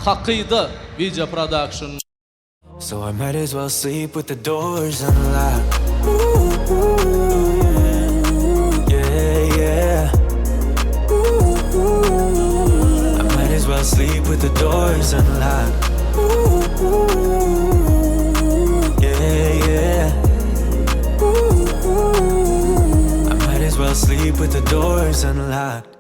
Hakyda Video Production. So I might as well sleep with the doors unlocked. Yeah. I might as well sleep with the doors unlocked. Yeah. I might as well sleep with the doors unlocked.